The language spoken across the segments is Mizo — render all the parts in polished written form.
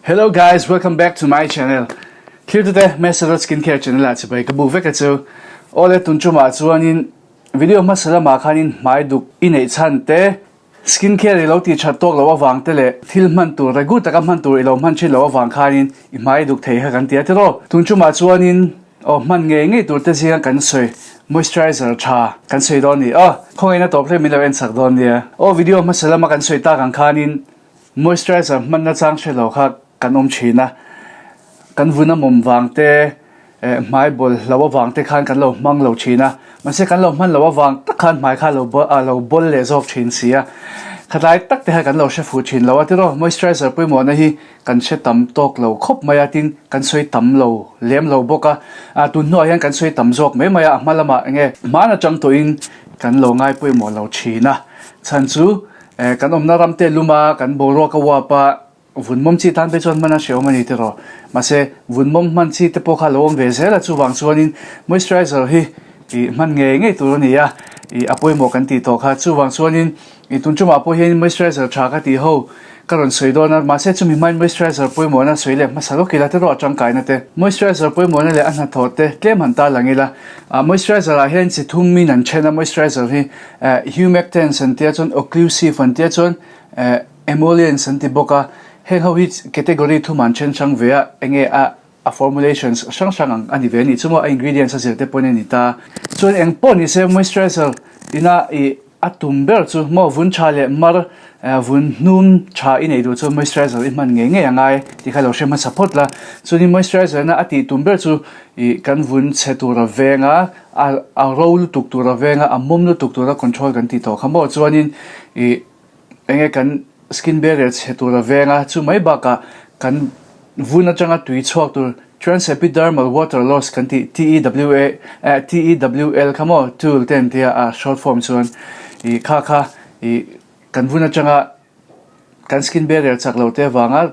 Hello guys, welcome back to my channel. Thiltute Mesarot Skincare channel ah chibai ka buk vek a chu. Awle tun tumah chuanin video hmasa lamah khanin hmai duk i neih chhan te skin care i lo tih that tawk loh avang te leh thil hman tur regu taka hman tur i lo hman thin loh avang khanin i hmai duk thei kha kan ti a tiraw. Tun tumah chuanin aw hman ngei ngei tur te zinga kan sawi moisturizer tha kan sawi dawn ni aw. Khawngaihna tawp hle min lo en chak dawn nia. Aw video hmasa lama kan sawi tak ang khanin Moisturizer hmanna chang hre lo kha kan awm thin a, kan vun a mawm vang te, hmai bawl hlo avang te khan kan lo hmang lo thin a, mahse kan lo hman lo avang tak khan hmai kha lo lo bawl leh zawk thin si a, khatlai tak te kha kan lo hre fuh thin lo a tiraw, moisturizer pawimawhna hi kan hre tam tawk lo khawp mai a, tin kan sawi tam lo lem lo bawk a, tun hnuah hian kan sawi tam zawk mai mai a, a hma lamah enge hman atang tawhin kan lo ngai pawimawh lo thin a, chhan chu Eh, kan awmna ram te lum a, kan boruak a uap a, vun mawm chi tan phei chuan hman a hreawm a ni tiraw. Mahse, vun mawm hman chi te pawh kha lo awm ve zel a, chuvang chuanin moisturizer hi ih hman ngei ngei tur a ni a, ih a pawimawh kan tih tawh kha. Chuvang chuanin ih tun tumah pawh hian moisturizer tha ka tih ho ka rawn sawi dawn a, mahse chumi hmain moisturizer pawimawhna sawi leh hmasa lawk ila tiraw a tangkaina te. Moisturizer pawimawhna leh a hnathawh te tlem han ta lang ila, ah moisturizer ah hian chi thum in an then a, moisturizer hi Humectants an tia chuan occlusive an tia chuan emollients an ti bawk a, heng ho hi category thum an then hrang ve a, enge a a formulations hrang hrang ang a ni ve a nih chu maw, a ingredients a zir te pawhin a ni ta. Chuan eng pawh ni se moisturizer ina ih a tum ber chu maw vun tha leh mar vun hnum tha i neih duh chuan moisturizer i hman ngei ngei a ngai tih kha lo hre hmasa phawt la, chuanin moisturizer ina a tih tum ber chu ih kan vun chhe tura veng a, A a ro lutuk tur a veng a, a mawm lutuk tur a control kan tih tawh kha maw chuanin ih enge kan skin barrier chhe tur a veng a, chu mai bakah kan vun atanga tui chhuak tur transepidermal water loss kan tih TEWA eh TEWL kha maw tool te an tia a short form chuan ih kha kha ih kan vun atanga kan skin barrier chak lo te avanga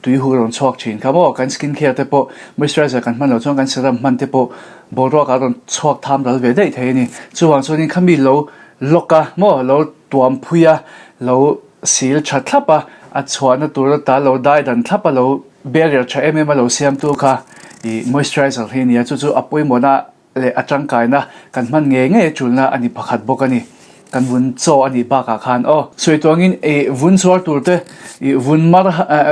Tui hu rawn chhuak thin kha maw? Kan skin care te pawh moisturizer kan hman loh chuan kan serum hman te pawh boruak ah rawn chhuak tham ral ve daih thei a ni. Chuvang chuanin khami lo lock a maw lo tuam phui a, lo sil tha thlap a, a chhuahna tur ata lo dai dan thlap a lo barrier tha em em a lo siamtu kha ih moisturizer hi a ni a, chu chu a pawimawhna leh a tangkaina kan hman ngei ngei a tulna a ni pakhat bawk a ni. Kan vun chaw a nih bakah khan aw. Sawi tuangin i vun chhuar tur te i vun mar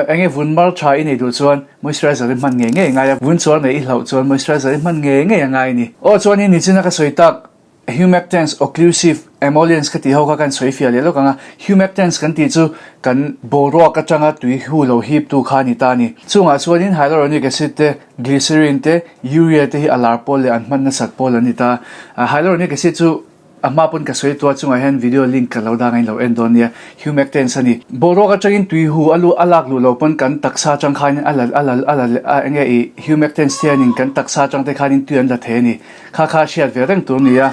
eng nge vun mar tha i nei duh chuan moisturizer i hman ngei ngei a ngai a, vun chhuar nei i hlauh chuan moisturizer i hman ngei ngei a ngai a ni. Aw chuanin nichina ka sawi tak Humectants, occlusive, emollients ka tih ho kha kan sawi fiah leh lawk ang a, humectants kan tih chu kan boruak atanga tui hu lo hip tu kha a ni ta a ni. Chungah chuanin hyaluronic acid te, Glycerin te, urea te hi a lar pawl leh an hman nasat pawl an ni ta. Hyaluronic acid chu a hma pawn ka sawi tua chungah hian video link ka lo dang a in lo en dawn nia. Humectants a ni. Boruak atangin tui hu a lu a lak luh lo pawn kan taksa atang khanin a la a la a la a enge i humectants hianin kan taksa atang te khanin tui an la thei a ni. Kha kha hriat ve reng tur nia.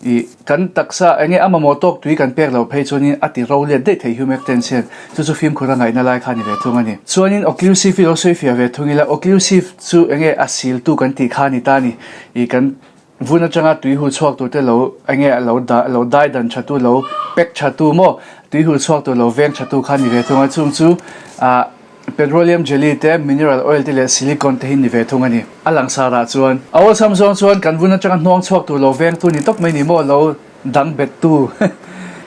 I kan taksa enge a mamawh tawk tui kan pek loh phei chuanin a ti ro let daih thei humectants hian. Chu chu fimkhur a ngaihna lai kha a ni ve thung a ni. Chuanin occlusive hi lo sawi fiah ve thung ila, occlusive chu enge a siltu kan tih kha a ni ta a ni. I kan vun atanga tui hu chhuak tur te lo enge lo dah lo dai dan tha tu lo pack tha tu maw tui hu chhuak tur lo veng tha tu kha a ni ve thung a. Chung chu ah petroleum jelly te, mineral oil te leh silicone te hi ni ve thung a ni. A langsar ah chuan a awlsam zawng chuan kan vun atanga hnawng chhuak tur lo veng tu ni tawp mai ni maw lo dang bettu.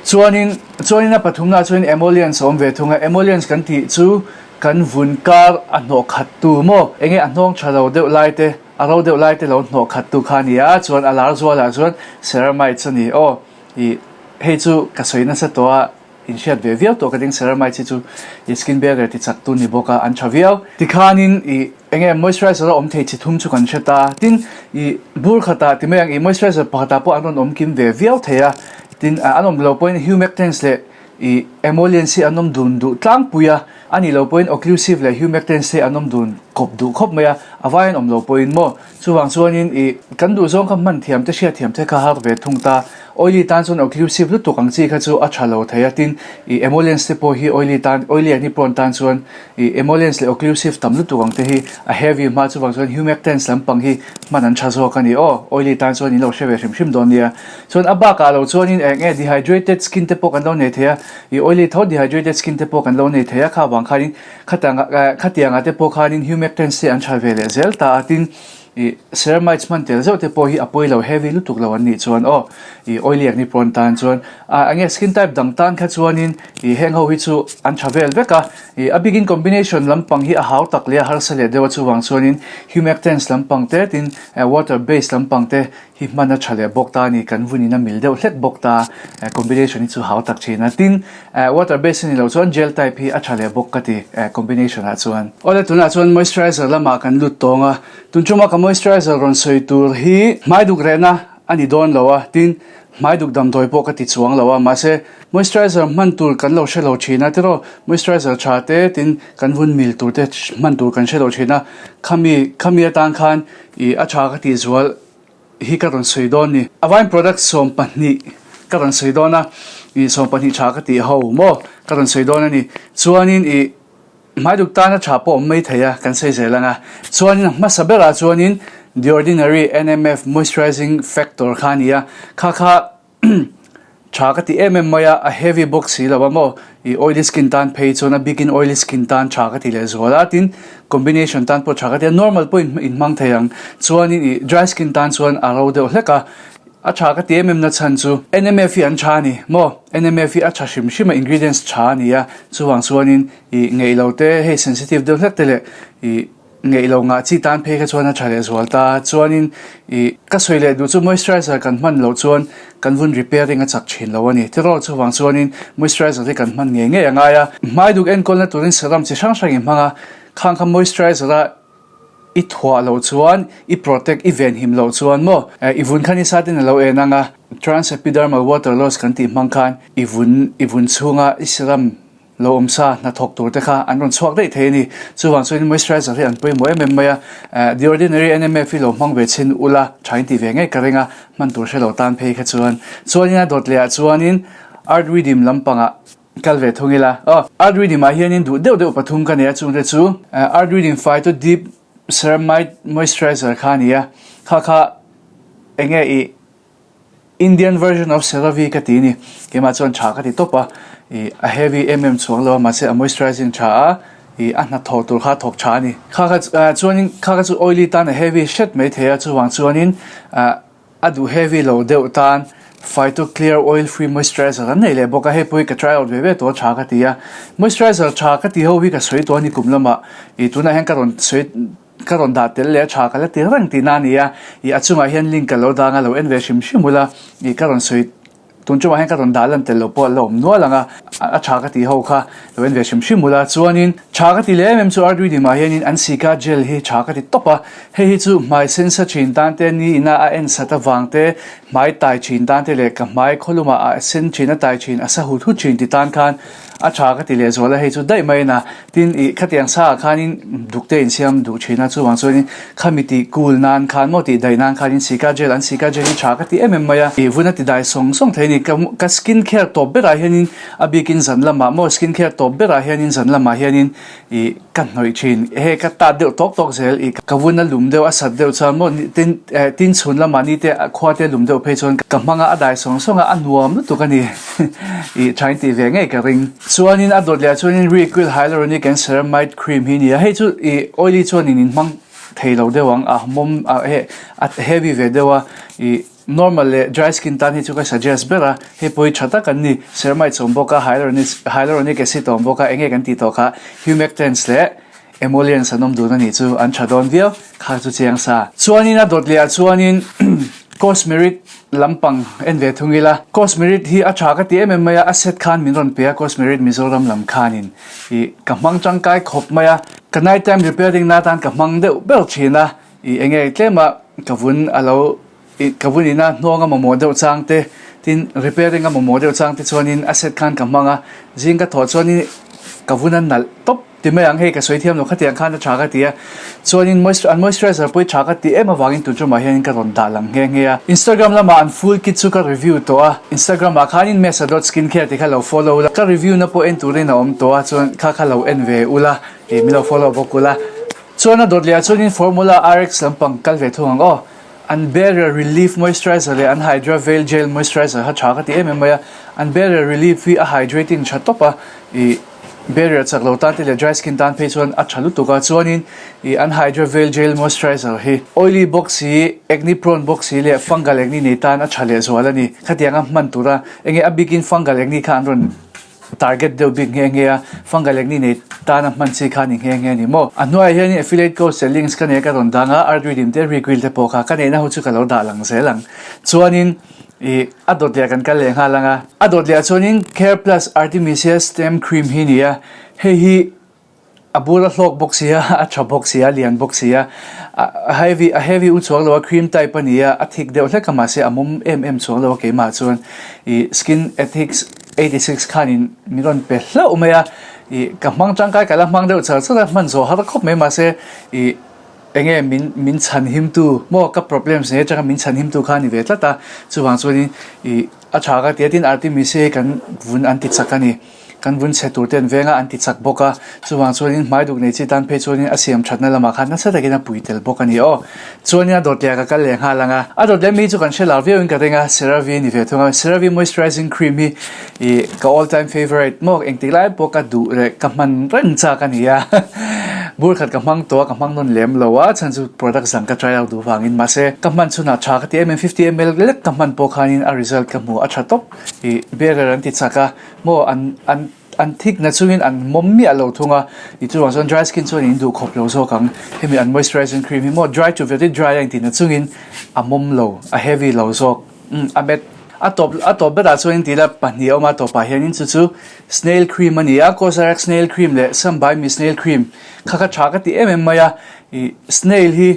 Chuanin, chuanin a pathumnaah chuanin emollients a awm ve thung a, emollients kan tih chu kan vun kar a hnawh khat tu maw? Enge a hnawng tha lo deuh lai te, a ro deuh lai te lo hnawh khat tu kha a ni a, chuan a lar zualah chuan ceramides a ni aw. Ih, hei chu ka sawi nasa tawh a. In hriat ve viau tawh ka ding ceramide hi chu i skin barrier ti chak tu ni bawk a an tha viau. Tikhanin i enge moisturizer a awm thei chi thum chu kan hre ta. Tin i bur khatah ti mai ang i moisturizer pakhatah pawh an rawn awm kim ve viau thei a. Tin an awm lo pawhin humectants leh i emollients hi an awm dun duh tlangpui a. A nih loh pawhin occlusive leh humectants te an awm dun. kawp duh khawp mai a, a vaiin awm lo pawhin maw? Chuvang chuanin ih kan duh zawng kha hman thiam te hriat thiam te kha har ve thung ta. Oily tan chuan occlusive lutuk ang chi kha chu a tha lo thei a, tin ih emollients te pawh hi oily tan oily acne prone tan chuan ih emollients leh occlusive tam lutuk ang te hi a heavy hma chuvang chuan humectants lampang hi hman an tha zawk a ni aw. Oily tan chuan in lo hre ve hrim hrim dawn nia. Chuan a bakah lo chuanin eng nge dehydrated skin te pawh kan lo nei thei a, ih oily tho dehydrated skin te pawh kan lo nei thei a, kha vang khanin Khatanga khatianga te pawh khanin humectants te an tha ve leh zel ta a, tin ih ceramides hman tel zeuh te pawh hi a pawi lo heavy lutuk lo an nih chuan aw ih oily acne prone tan chuan ah enge skin type dang tan kha chuanin ih heng ho hi chu an tha vel vek a, ih a bikin combination lampang hi a hau tak leh a harsa leh deuh a chuvang chuanin humectants lampang te tin water base lampang te hi hman a tha leh bawk ta a ni, kan vun in a mil deuh hlek bawk ta, combination hi chu hau tak thin a, tin water base a ni lo chuan gel type hi a tha leh bawk ka ti combination ah chuan. Awle tunah chuan moisturizer lamah kan lut tawng a, tun chuma ka moisturizer rawn sawi tur hi hmai duk rehna a ni dawn lo a, tin hmai duk damdawi pawh ka ti chuang lo a, mahse moisturizer hman tur kan lo hre lo thin a tiraw, moisturizer tha te tin kan vun mil tur te hman tur kan hre lo thin a, khami khami atan khan ih a tha ka tih zual hi ka rawn sawi dawn ni. Avine product 12 ka rawn sawi dawn a, ih 12 tha ka tih ho maw ka rawn sawi dawn a ni. Chuanin ih hmaiduk tana tha pawh awm mai thei a kan sawi zel ang a. Chuanin a hmasa berah chuanin The Ordinary NMF Moisturizing Factor kha a ni a, kha kha Tha ka ti em em mai a, a heavy bawk si lo a maw? I oily skin tan phei chuan a bikin oily skin tan tha ka ti leh zual a, tin combination tan pawh tha ka ti a, normal pawhin in hmang thei ang. Chuanin i dry skin tan chuan a ro deuh hlek a, a tha ka ti em em na chhan chu NMF hi an tha a ni maw? NMF hi a tha hrim hrim a, ingredients tha a ni a, chuvang chuanin i ngeih lo te hei sensitive deuh hlek te leh i Ngeih lo ngah chi tan phei kha chuan a tha leh zual ta. Chuanin ih ka sawi leh duh chu moisturizer kan hman loh chuan kan vun repairing a chak thin lo a ni. Tiraw chuvang chuanin moisturizer hi kan hman ngei ngei a ngai a. Hmai duk enkawlna turin serum chi hrang hrang i hmang a, khang kha moisturizer a i thuah loh chuan i protect i venhim loh chuan maw i vun kha nisa ten a lo en ang a, transepidermal water loss kan tih hmang khan i vun i vun chhunga i serum Lo awm sa hnathawk tur te kha an rawn chhuak daih thei a ni. Chuvang chuan moisturizer hi an pawimawh em em mai a. The Ordinary NMF hi lo hmang ve chhin ula tha in ti ve ngei ka ring a, hman tur hre lo tan phei kha chuan. Chuanin a dawt leh ah chuanin Art Redeem lampangah kal ve thung ila. Aw, Art Redeem ah hianin duh deuh deuh pathum ka nei a, chungte chu Art Redeem Phyto Deep Ceramide Moisturizer kha a ni a, kha kha enge i Indian version of CeraVe ka ti ni. Keimah chuan tha ka ti tawp a, ih a heavy em em chhuak lo a mahse a moisturizing tha a, ih a hnathawh tur kha a thawk tha a ni. Kha kha chuanin kha kha chu oily tan a heavy hret mai thei a, chuvang chuanin ah a duh heavy lo deuh tan Phyto Clear Oil Free Moisturizer an nei leh bawk a, hei pawh hi ka try out ve ve tawh a tha ka ti a. Moisturizer tha ka tih ho hi ka sawi tawh a ni kum lamah, ih tunah hian ka rawn sawi Ka rawn dah tel leh a tha ka la ti reng tihna a ni a, ih a chungah hian link ka lo dang a, lo en ve hrim hrim ula, ih ka rawn sawi tun chungah hian ka rawn dah lan tel lo pawh a la awm nual ang a, a tha ka tih ho kha lo en ve hrim hrim ula, chuanin tha ka ti leh em em chu Ardwidimah hianin an sika gel hi tha ka ti tawp a, hei hi chu hmai sensa thin tan te ni ina a en sat avang te, hmai tai thin tan te leh ka hmai khawlumah a sen thin a tai thin a sa hut hut thin ti tan khan a tha ka ti leh zual a, hei chu daih mai a na. Tin, ih, khatiang sa ah khanin duk te insiam duh thin a, chuvang chuanin khami tih kul nan khan maw tih daih nan khanin sika gel, an sika gel hi tha ka ti em em mai a, ih, vun a ti dai sawng sawng thei a ni. Ka, ka skin care tawp berah hianin a bikin zan lamah maw skin care tawp berah hianin zan lamah hianin ih, ka hnawih thin. Hei ka tat deuh tawk tawk zel, ih, ka vun a lum deuh a sat deuh chuan maw tin, eh, tin chhun lamah ni te khua te lum deuh phei chuan ka hmang a, a dai sawng sawng a, a nuam lutuk a ni. Ih, tha in tih ve ngei ka ring. Chuanin a dawt leh ah chuanin Reequil Hyaluronic and Ceramide Cream hi a ni a, hei chu ih oily chuanin in hmang thei lo deuh ang, a mawm a he a heavy ve deuh a, ih normal leh dry skin tan hi chu ka suggest ber a, hei pawh hi tha tak an ni, Ceramide awm bawk a, hyaluronic hyaluronic acid a awm bawk a, eng nge kan tih tawh kha humectants leh emollients an awm dun a nih chu an tha dawn viau, kha chu chiang sa. Chuanin a dawt leh ah chuanin Cosmerit lampang en ve thung ila, Cosmerit hi a tha ka ti em em mai a, a set khan min rawn pe a Cosmerit Mizoram lam khanin ih ka hmang tangkai khawp mai a, ka night time repairing na atan ka hmang deuh ber thin a, ih enge tlema ka vun a lo ih ka vun ina hnuang a mamawh deuh chang te tin repairing a mamawh deuh chang te chuanin a set khan ka hmang a, zing ka thawh chuanin ka vun a nalh tawp. Ti mai ang, hei ka sawi thiam lo khatiang khan a tha ka ti a, chuanin an moisturizer pawh hi tha ka ti em avangin tun tumah hianin ka rawn dah lang nghe nghe a. Instagram lamah an full kit chu ka review tawh a, Instagram ah khanin Mesa dot skincare tih kha lo follow ula, ka review na pawh en turin a awm tawh a, chuan kha kha lo en ve ula, ih min lo follow bawk ula. Chuan a dawt leh ah chuanin Formula RX lampang kal ve thung ang aw. An Barrier Relief Moisturizer leh an Hydra Veil Gel Moisturizer kha tha ka ti em em mai a, an Barrier Relief hi a hydrating tha tawp a, ih barrier chak lo tan te leh dry skin tan phei chuan a tha lutuk a, chuanin ih an Hydra Veil Gel Moisturizer hi oily bawk si, acne prone bawk si leh fungal acne nei tan a tha lehzual a ni. Khatianga hman tura enge a bikin fungal acne kha an rawn Target deuh bik nghe nghe a, fungal acne nei tana hman chi kha ni nghe nghe ni maw? A hnuaiah hianin affiliate codes leh links ka nei a ka rawn dang a, Artreadim te Requill te pawh kha ka neihna ho chu ka lo dah lang zel ang. Chuanin ih a dawt leh ah kan kal leh nghal ang a, a dawt leh ah chuanin Care Plus Artemisia Stem Cream hi ni a, hei hi A bur a hlawk bawk sia, a tha bawk sia, a lian bawk sia. A heavy a heavy u chuang lo a, cream type a ni a, a thik deuh hlek a mahse a mawm em em chuang lo a keimah chuan ih skin ethics 86 khanin min rawn pe hlauh mai a, ih ka hmang tangkai ka la hmang deuh char char a, hman zawh har khawp mai mahse ih enge min min chhan him tu maw ka problems nei atanga min chhan him tu kha a ni ve tlat a, chuvang chuanin ih a tha ka ti a, tin Artemis hi kan vun an ti chak a ni. Kan vun chhe tur te an veng a, an ti chak bawk a, chuvang chuanin hmai duk nei chi tan phei chuanin a siam thatna lamah khan nasa takin a pui tel bawk a ni aw. Chuanin a dawt leh ah ka kal leh nghal ang a, a dawt leh mi chu kan hre lar viauin ka ring a, CeraVe ni ve thung a, CeraVe moisturizing cream hi ih ka all time favourite maw engtik lai pawh ka duh leh ka hman reng chak a ni a, bur khat ka hmang tawh a, ka hmang nawn lem lo a, chhan chu product zang ka try out duh vangin mahse ka hman chhunah tha ka ti em em 50 ml lek ka hman pawh khanin a result ka hmu a tha tawp ih barrier an ti chak a. Maw an an an thik na chungin an mawm miah lo thung a, i chuvang chuan dry skin chuan in duh khawp lo zawk ang. Hemi an moisturizing cream hi maw dry to very dry a inti na chungin a mawm lo, a heavy lo zawk. Umm a met a tawp a tawp berah chuan in tila pahnih a awm a, tawpah hianin chu chu snail cream a ni a, Cosrx snail cream leh Some By Mi snail cream kha kha tha ka ti em em mai a, ih snail hi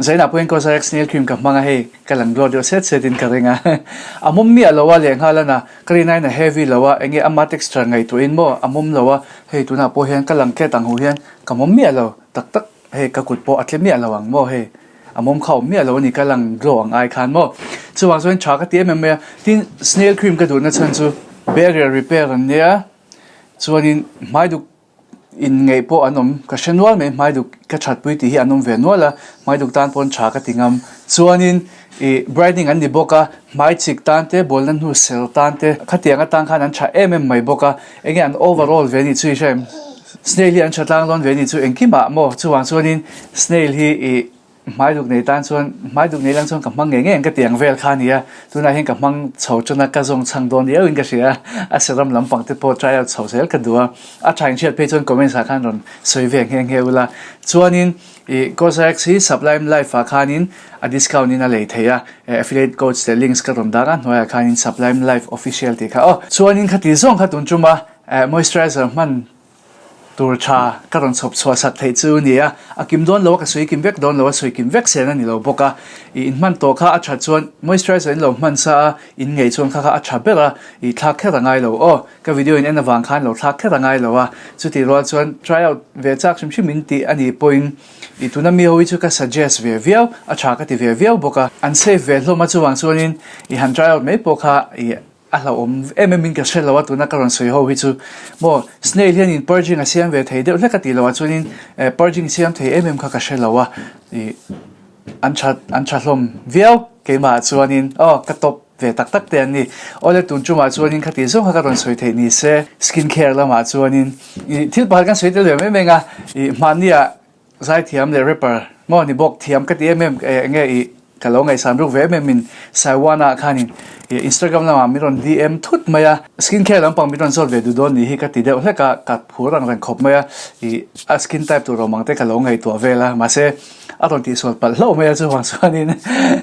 Zainah pawhin Cosrx snail cream ka hmang a hei ka lang glow deuh set set in ka ring a a mawm miah lo a lehnghal a na ka rin aiin a heavy lo a enge ama texture ngaihtuah in maw a mawm lo a hei tunah pawh hian ka lang tlet ang hu hian ka mawm miah lo tak tak hei ka kut pawh a tle miah lo ang maw hei a mawm kha awm miah lo a ni ka lang glow ang ai khan maw chuvang chuan tha ka ti em em mai a tin snail cream ka duhna chhan chu barrier repair an nia chuanin hmai duk In ngeih pawh an awm, ka hre nual mai, hmaiduk ka thatpui tih hi an awm ve nual a, hmaiduk tan pawn tha ka ti ngam. Chuanin ih brightening an ni bawk a, hmai chik tan te, bawlna hnu ser tan te, khatiang atan khan an tha em em mai bawk a, enge an overall ve nih chu i hre em? Snail hi an tha tlang dawn ve nih chu engkimah maw? Chuvang chuanin snail hi ih Hmai duk nei tan chuan, hmai duk nei lang chuan ka hmang ngei ngei ang ka ti ang vel kha a ni a, tunah hian ka hmang chho tan a, ka zawng chhang dawn riau in ka hria a, a serum lampang te pawh try out chho zel ka duh a, a tha inhriat phei chuan comments ah khan rawn sawi ve nghe nghe ula. Chuanin ih Cosrx hi Sublime Life ah khanin a discount in a lei thei a, affiliate codes leh links ka rawn dang a, hnuaiah khanin Sublime Life Official tih kha aw. Chuanin khati zawng kha tun tum a, moisturizer hman Tur tha ka rawn chhawp chhuah sak theih chu ni a, a kim dawn lo a, ka sawi kim vek dawn lo a, sawi kim vek sen a ni lo bawk a. I inhman tawh kha a that chuan moisturizer in lo hman sa a, in ngei chuan kha kha a tha ber a, i thlak kher a ngai lo aw. Ka video in en avang khan lo thlak kher a ngai lo a, chutih rual chuan try out ve chak hrim hrim in tih a nih pawhin i tuna mi ho hi chu ka suggest ve viau, a tha ka ti ve viau bawk a. An safe ve hlawm a chuvang chuanin i han try out mai pawh kha i A hlauhawm em em in ka hre lo a, tuna ka rawn sawi ho hi chu maw snail hian in purging a siam ve thei deuh hlek a tih loh ah chuanin eh purging siam thei em em kha ka hre lo a, ih an tha an tha hlawm viau keimah ah chuanin aw ka top ve tak tak te an ni. Awle tun tumah chuanin khati zawng kha ka rawn sawi theih ni se skin care lamah chuanin ih thil pakhat kan sawi tel ve mai mai ang a, ih hmanni ah Zaithiam leh rapper maw ni bawk thiam ka ti em em eh enge ih ka lo ngaihsan ruk ve em em in Saiwana khanin ih Instagram lamah min rawn DM thut mai a, skin care lampang min rawn zawt ve duh dawn nih hi ka ti deuh hlek a, ka phur ang reng khawp mai a, ih a skin type tur awm ang te ka lo ngaihtuah vel a, mahse a rawn tihsual palh hlauh mai a chuvang chuanin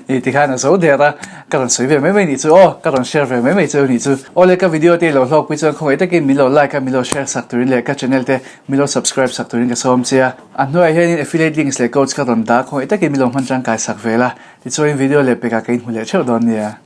ih tikhan a zo der a, ka rawn sawi ve mai mai nih chu aw, ka rawn share ve mai mai chu nih chu. Awle ka video te i lo hlawkpui chuan khawngaih takin min lo like a, min lo share sak turin leh ka channel te Min lo subscribe sak turin ka sawm che a. A hnuaiah hianin affiliate links leh codes ka rawn dah khawngaih takin min lo hman tangkai sak vel a. Tichuan video leh pekah ka inhmu leh theuh dawn nia.